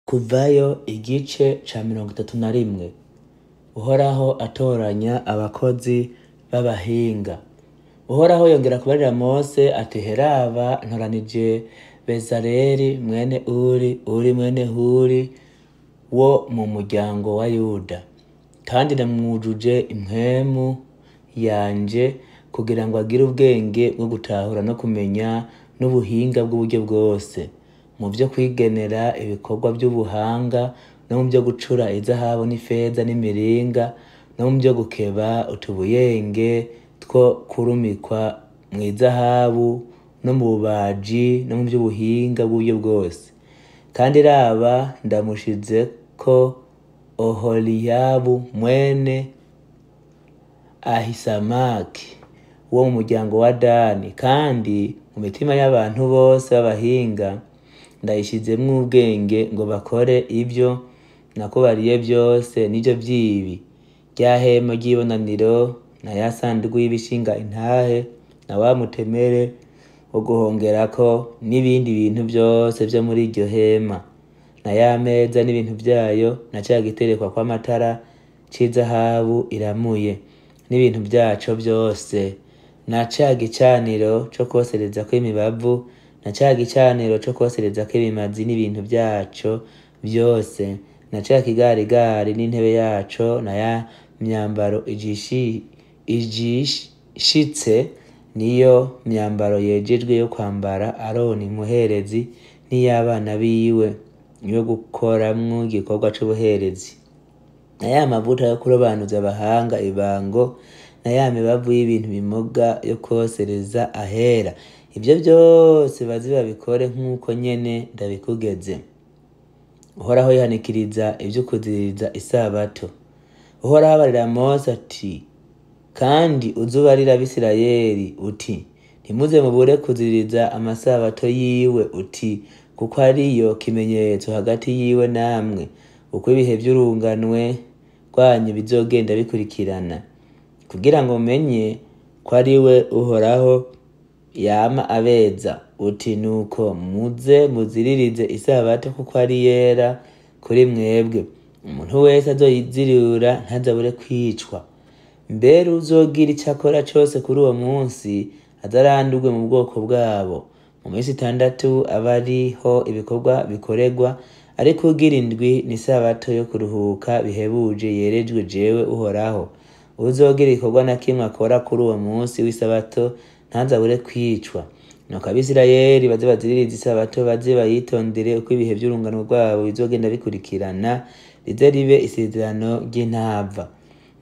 Kuvayo igice ca 31. Uhoraho atoranya abakozi b'abahinga. Uhoraho yongera kubarira Mose ati: Heraba ntoranije Bezaleli mwene Uri, Uri mwene Huri wo mu muryango wa Yuda, kandi ndamwujuje impwemu yanje kugira ngo agire ubwenge bwo gutahura no kumenya n'ubuhinga bw'uburyo bwose, mu vyo kwigenera ibikorwa vy'ubuhanga, no mu vyo gucura izahabu n'ifeza n'imiringa, no mu vyo gukeba utubuyenge two kurumikwa mw'izahabu, no mu bubaji, no mu vy'ubuhinga bw'uburyo bwose. Kandi raba, ndamushizeko Oholiyabu mwene Ahisamaki wo mu muryango wa Dani, kandi mu mitima y'abantu bose b'abahinga ndayishizemwo ubwenge ngo bakore ivyo nakubariye vyose, nivyo vyibi: rya hema ry'ibonaniro, na ya sandugu y'ibishinga intahe, na wa mutemere wo guhongerako, n'ibindi bintu vyose vyo muri iryo hema, na ya meza n'ibintu vyayo, na ca giterekwa kw'amatara c'izahabu iramuye, n'ibintu vyaco vyose, na ca gicaniro co kwoserezako imibavu, na ca gicaniro co kwoserezako ibimazi n'ibintu vyaco vyose, na ca kigarigari n'intebe yaco, na ya myambaro ijishitse, niyo myambaro yejejwe yo kwambara Aroni umuherezi n'iy'abana biwe, yo gukoramwo igikorwa c'ubuherezi, na ya mavuta yo kurobanuza abahanga ibango, na ya mibavu y'ibintu bimoga yo kwosereza ahera. Ivyo vyose baze babikore nk'uko nyene ndabikugeze. Uhoraho yihanikiriza ivyo kuziririza isabato. Uhoraho abarira Mose ati: Kandi uze ubarire Abisirayeli uti: Ntimuze mubure kuziririza amasabato yiwe, uti: Kuko ariyo kimenyetso hagati yiwe namwe, uko ibihe vy'urunganwe rwanyu bizogenda bikurikirana, kugira ngo mumenye ko ari we Uhoraho yama abeza. Uti: Nuko muze muziririze isabato, kuko ari yera kuri mwebwe. Umuntu wese azoyizirura ntazabure kwicwa. Mbere uzogira ico akora cose kuri uwo munsi azarandurwe mu bwoko bwabo. Mu minsi 6 aba ariho ibikorwa bikorerwa, ariko ugira indwi ni isabato yo kuruhuka bihebuje yerejwe jewe Uhoraho. Uzogira igikorwa na kimwe akora kuri uwo munsi w'isabato ntazabure kwicwa. Nuko Abisirayeli baze baziririze isabato, baze bayitondere uko ibihe vy'urungano rwabo bizogenda bikurikirana, rize ribe isezerano ry'intava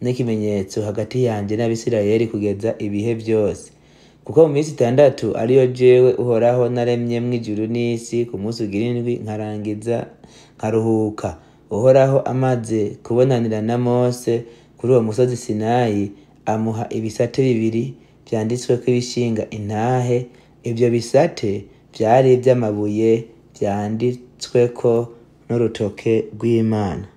n'ikimenyetso hagati yanje n'Abisirayeli kugeza ibihe vyose. Kuko mu minsi 6 ariyo jewe Uhoraho naremyemwo ijuru n'isi, ku munsi ugira indwi nkarangiza nkaruhuka. Uhoraho amaze kubonanira na Mose kuri uwo musozi Sinayi, amuha ibisate bibiri vyanditsweko ibishinga intahe. Ivyo bisate vyari ivy'amabuye vyanditsweko n'urutoke rw'Imana.